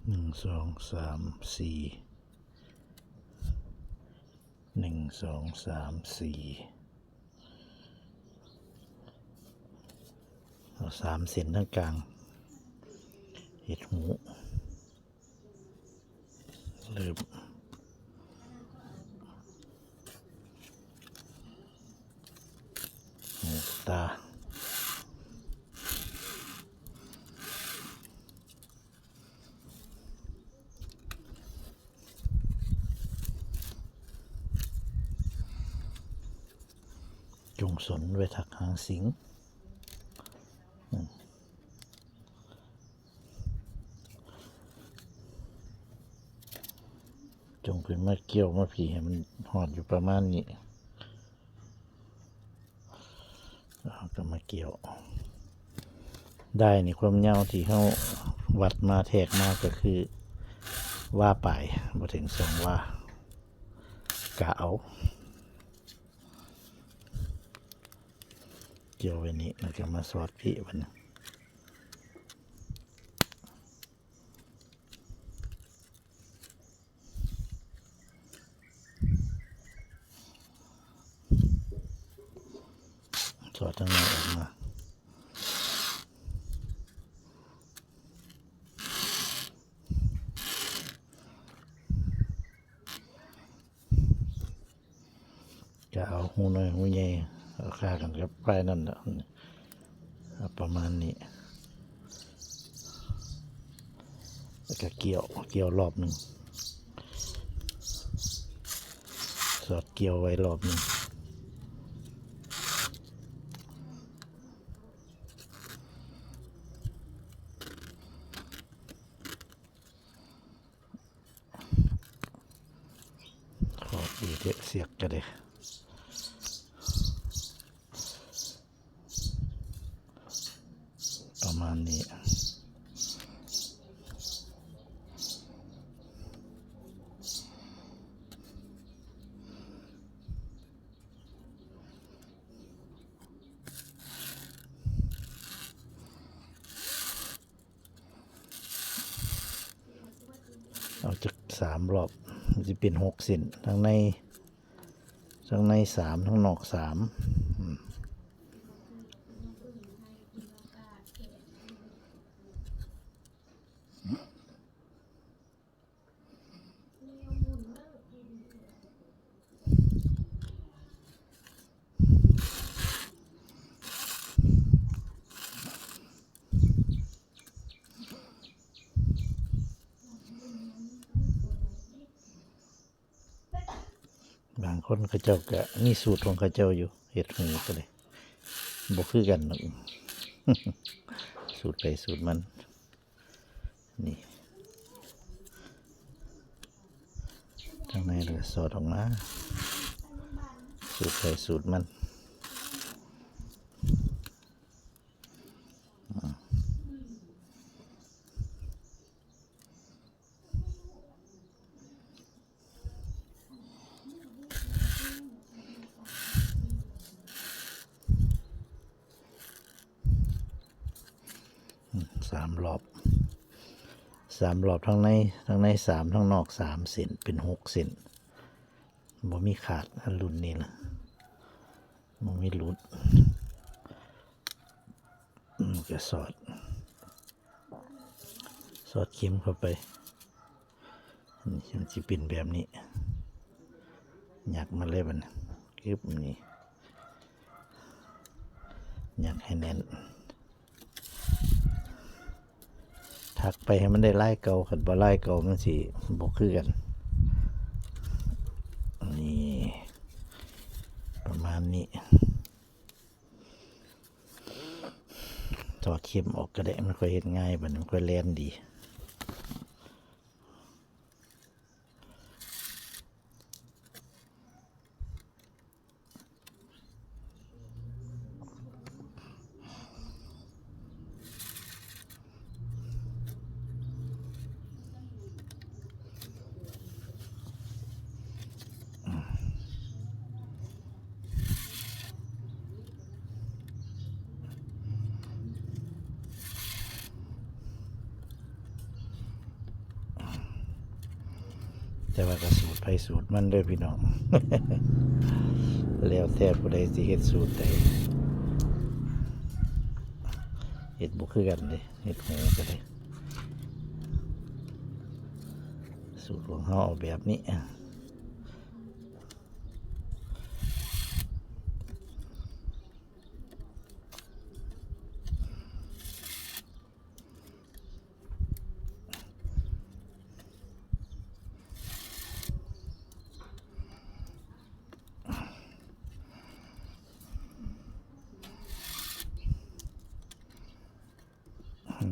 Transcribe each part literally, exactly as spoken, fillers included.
หนึ่งสองสามสี่ หนึ่งสองสามสี่ เอาสามเส้นตรงกลาง เฮ็ดหู เริ่ม หูตา จงสนไว้ทักหางสิง อืม จงขึ้นมาเกี่ยวมาพี้ให้มันฮอดอยู่ประมาณนี้ เอาก็มาเกี่ยว ด้ายนี่ความยาวที่เฮาวัดมาแทกมาก็คือ วาปลาย บ่ถึงสองวา กะเอา เกี่ยวไว้นี่ แล้วก็มาสอดพี้บัดนี้ สอดทางในออกมา ก็เอาหูน้อยหูใหญ่ เอาค่ากันกับปลายนั่นแหละ เอาประมาณนี้ แล้วก็เกี่ยว เกี่ยวรอบหนึ่ง สอดเกี่ยวไว้รอบหนึ่ง ขอดีเทะเสียกก็ได้ ประมาณนี้ เอาจักสามรอบ มันสิเป็นหกเส้น ทั้งใน ทั้งในสาม ทั้งนอกสาม อืม บางคนเขาเจ้าก็มีสูตรของเขาเจ้าอยู่ เฮ็ดหูก็เลย บ่คือกันดอก สูตรไผสูตรมัน นี่ ทางในเราก็สอดออกมา สูตรไผสูตรมัน อ่า อืม สามรอบ สามรอบ ทั้งใน ทั้งในสาม ทั้งนอกสามเส้น เป็นหกเส้น บ่มีขาด อันรุ่นนี้ล่ะ บ่มีหลุด อืม ก็สอด สอดเข็มเข้าไป นี่มันสิเป็นแบบนี้ ยัดมาเลยบัดนี้ กึบ นี่ ยัดให้แน่น ถักไปให้มันได้ลายเก่า คันบ่ลายเก่ามันสิบ่คือกัน นี่ ประมาณนี้ ถอดเข็มออกก็ได้ มันค่อยเฮ็ดง่าย บัดนี้มันค่อยแล่นดี แต่ว่าก็สูตรไผสูตรมันเด้อพี่น้อง แล้วแต่ผู้ใดสิเฮ็ดสูตรใด เฮ็ดบ่คือกันเด้ เฮ็ดหูก็ได้ สูตรของเฮาเอาแบบนี้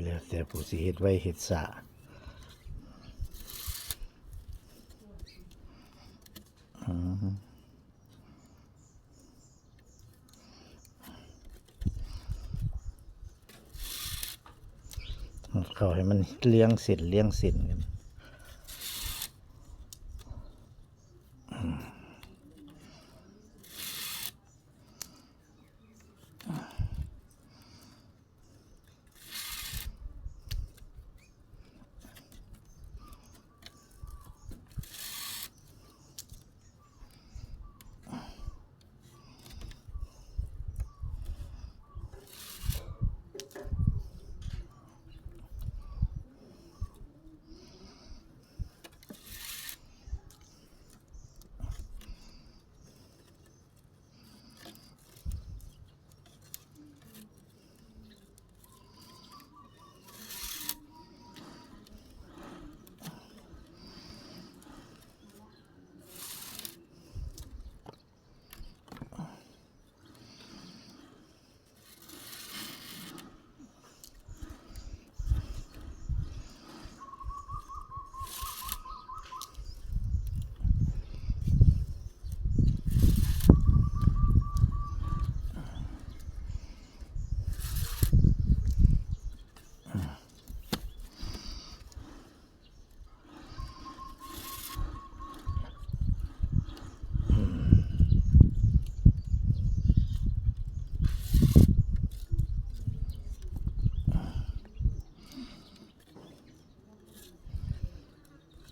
แล้วแต่ผู้สิเฮ็ดไวเฮ็ดช้า อืม เขาให้มันเรียงเส้นเรียงเส้นกัน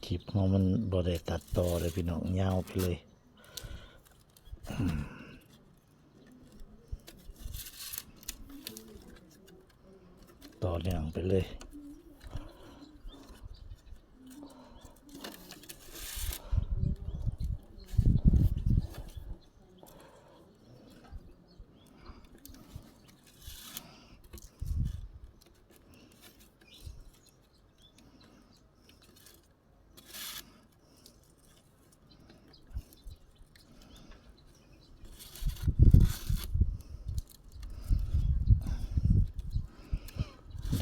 คลิปของมันบ่ได้ตัดต่อเลยพี่น้อง ยาวไปเลย ต่อเนื่องไปเลย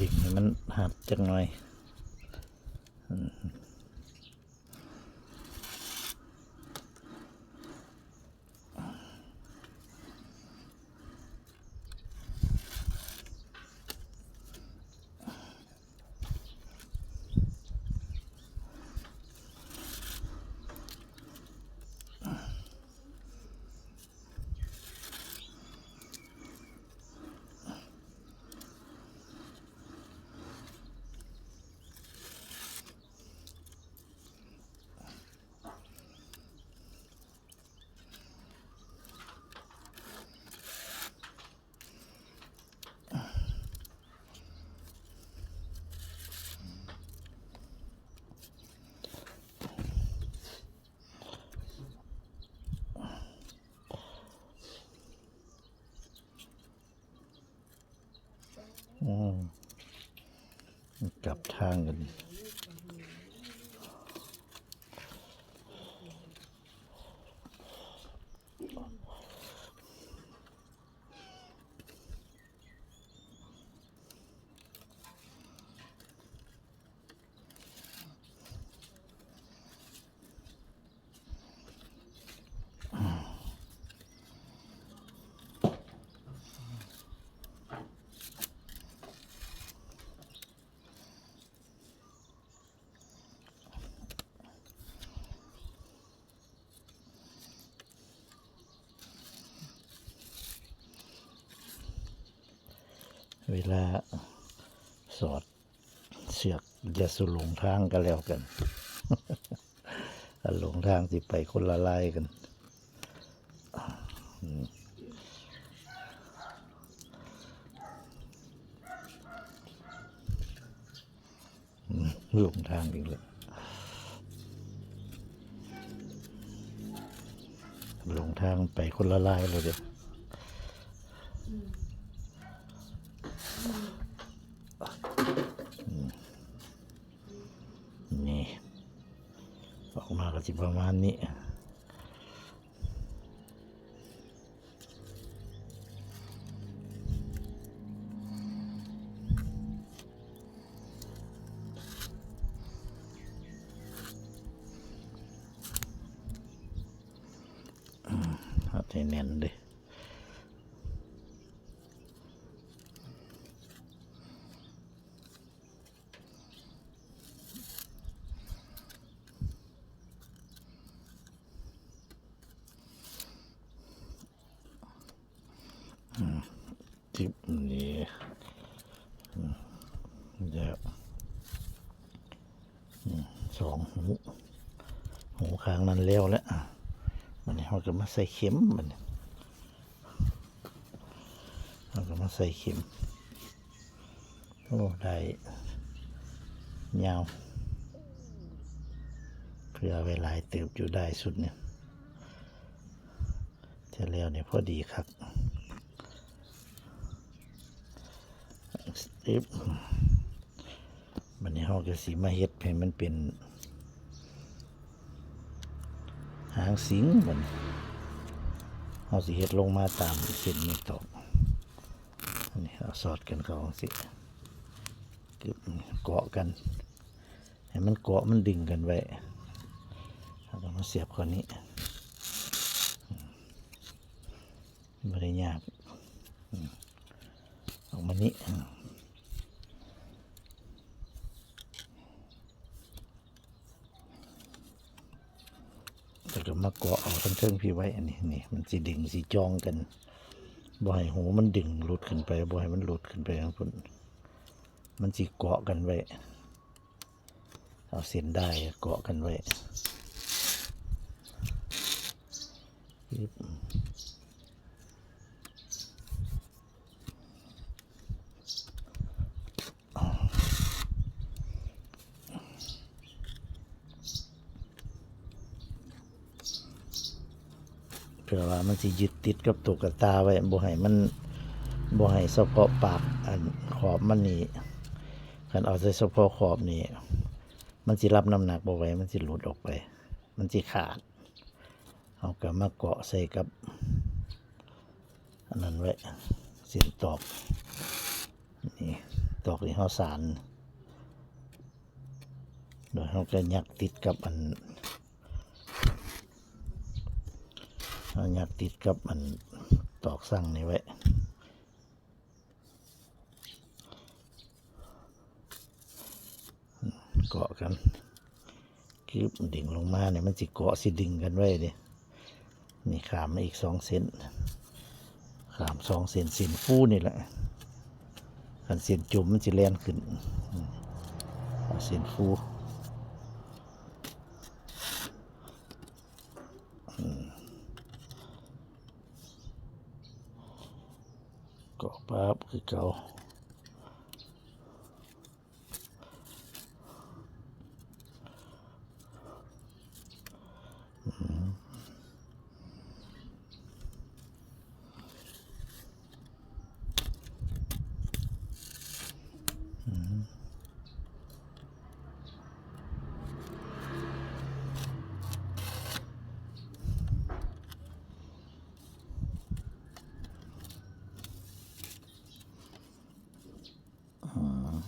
ดึงให้มันหัดจักหน่อย อืม อืม กลับทางกันเวลาสอดเสือกอย่าสู่หลงทางก็แล้วกัน ถ้าหลงทางสิไปคนละลายกัน อืม อืม หลงทางอีกแล้ว หลงทางไปคนละลายเลยเด้อ อืม นี่ ออกมาก็สิประมาณนี้ อืม หัดให้แน่นเด้อ อืม จิบนี่ อืม แล้ว อืม สองหู หูข้างนั้นแล้วแหละ อ่ะ บัดนี้เราก็มาใส่เข็ม บัดนี้ เราก็มาใส่เข็ม โอ้ ได้ ยาว เผื่อไว้หลายเติบอยู่ได้สุดเนี่ย เทื่อแล้วเนี่ยพอดีคัก อิ๊บ บัดนี้เราก็สิมาเฮ็ดให้มันเป็น หางสิง บัดนี้ เราสิเฮ็ดลงมาตามเส้นนี้ตอก อันนี้เอาสอดกันเข้าจังซี้ กึ๊บ เกาะกัน ให้มันเกาะมันดึงกันไว้ เราก็มาเสียบเข้านี้ บ่ได้ยาก อืม ออกมานี้ อืม แล้วก็มาเกาะเอาทั้งเทิงพี่ไว้ อันนี้ นี่ มันสิดึงสิจ่องกัน บ่ให้หูมันดึงหลุดขึ้นไป บ่ให้มันหลุดขึ้นไปทางพุ้น มันสิเกาะกันไว้ เอาเส้นด้ายเกาะกันไว้ ปึ๊บ เพื่อว่ามันสิยึดติดกับตุ๊กตาไว้ บ่ให้มัน บ่ให้เฉพาะปาก อันขอบมันนี่ คันเอาแต่เฉพาะขอบนี่ มันสิรับน้ำหนักบ่ไหว มันสิหลุดออกไป มันสิขาด เราก็มาเกาะใส่กับ อันนั้นไว้ เส้นตอก นี่ ตอกที่เราสาน โดยเราก็ยักติดกับอัน เรายักติดกับอันตอกสั่งนี่ไว้ เกาะกัน คือดึงลงมาเนี่ย มันสิเกาะสิดึงกันไว้เด้ นี่ข้ามมาอีกสองเส้น ข้ามสองเส้น เส้นฟูนี่แหละ คันเส้นจุ่มมันสิแล่นขึ้น อืม เอาเส้นฟู อืม เกาะปั๊บคือเก่า อืม อืม อืม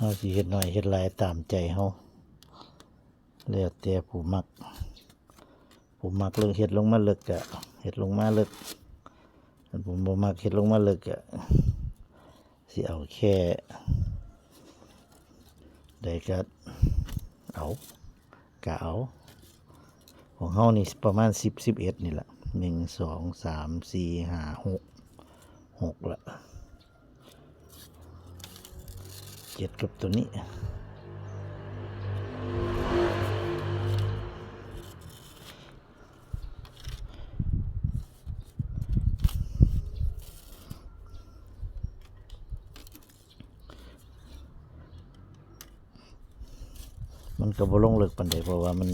เราสิเฮ็ดน้อยเฮ็ดหลายตามใจเรา แล้วแต่ผู้มัก ผู้มักเลิกเฮ็ดลงมาเลิกก็เฮ็ดลงมาเลิก คันผู้บ่มักเฮ็ดลงมาเลิกก็สิเอาแค่ใดก็เอา ก็เอา ของเฮานี่ประมาณสิบ สิบเอ็ดนี่แหละ หนึ่ง สอง สาม สี่ ห้า หก หกละ เ เจ็ดกับตัวนี้ มันก็บ่ลงเลิกปานใด เพราะว่ามัน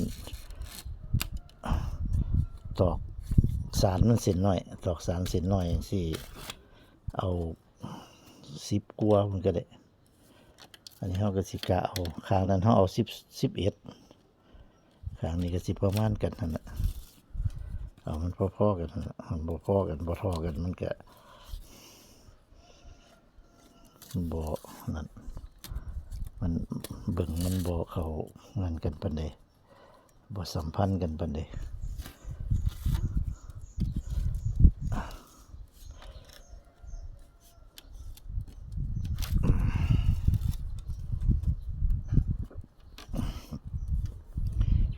ตอกสานมันเส้นน้อย ตอกสานเส้นน้อยจั่งซี้ เอาสิบกว่ามันก็ได้ อันนี้เราก็สิกะเอา ข้างนั้นเราเอาสิบ สิบเอ็ด ข้างนี้ก็สิประมาณกันนั่นแหละ เอามันพอๆกันนั่นแหละ มันบ่พอกัน บ่เท่ากัน มันก็บ่นั่น มันเบิ่งมันบ่เข้างันกันปานใด บ่สัมพันธ์กันปานใด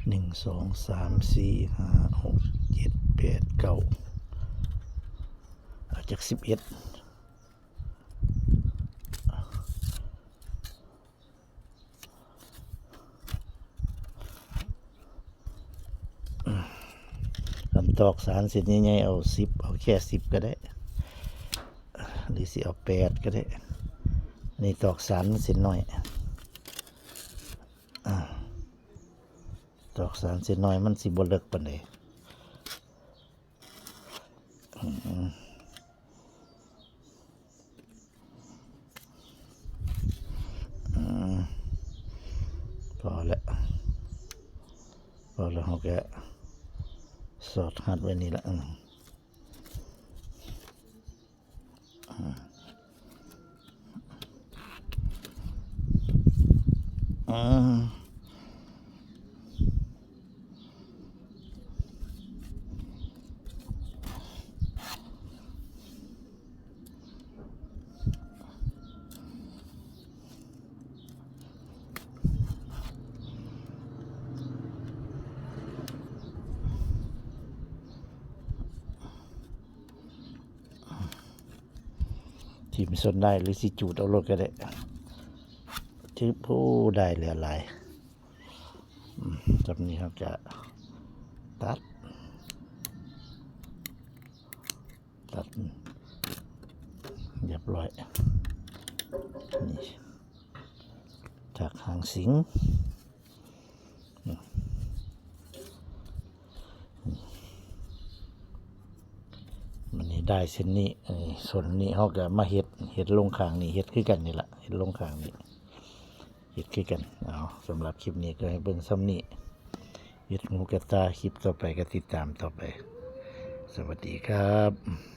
หนึ่ง สอง สาม สี่ ห้า หก เจ็ด แปด เก้า เอาจักสิบเอ็ด อันตอกสานเส้นใหญ่ๆ เอาสิบ เอาแค่สิบก็ได้ หรือสิเอาแปดก็ได้ อันนี้ตอกสานมันเส้นน้อย อ่า ตอกสานเส้นน้อยมันสิบ่เลิกปานใด อืม อืม พอแล้ว พอแล้ว เราก็สอดฮัดไว้นี่ละ อืม อืม อืม ถิ่มส้นได้ หรือสิจูดเอาโลดก็ได้ ถือผู้ได้เหลือหลาย อืม จับนี้เราจะตัด ตัด เรียบร้อย นี่ จากหางสิง อืม มันนี่ได้เส้นนี้ เออ ส่วนนี้เราก็มาเฮ็ด เฮ็ดลงข้างนี้ เฮ็ดคือกันนี่ละ เฮ็ดลงข้างนี้ เฮ็ดคือกัน เอา สำหรับคลิปนี้ก็ให้เบิ่งส่ำนี้ เฮ็ดหูกระต่าย คลิปต่อไปก็ติดตามต่อไป สวัสดีครับ